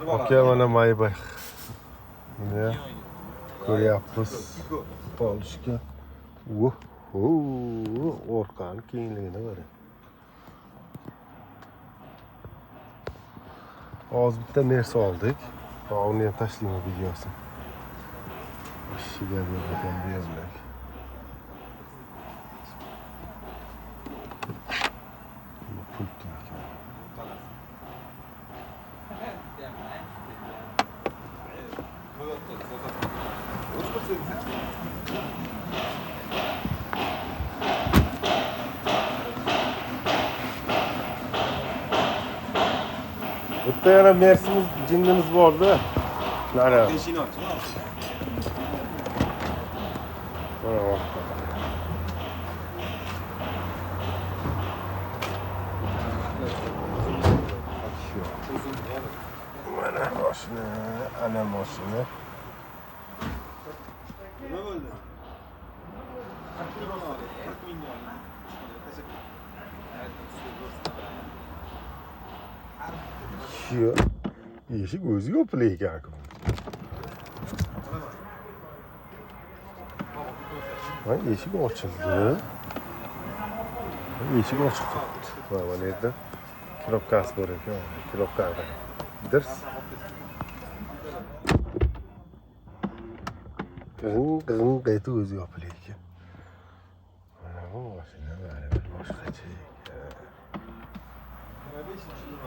Aka, mana Maybach. Buni ko'ryapmiz. Polishga. Voh, orqani kengligini qarang. Hozir bitta Mersa oldik. Uni ham tashlayman videosini. Ishiga yo'q ekan bu yerlar. Pult ekan. Bitta yana Mersimiz, jinnimiz bordi. Mana. Eshikni och. Mana bak. Mana mashina, ana mashina. Nima bo'ldi? 40 mingga oldim. Shu eshik o'zi yopilar ekan. Mana eshik ochildi. Eshik ochiq turibdi. Mana yerda knopkasi bor ekan. Knopkani dirs. G'ing g'ing etib o'zi yopilar ekan. Mana bu mashina baribir boshqacha ekan. 25 yil.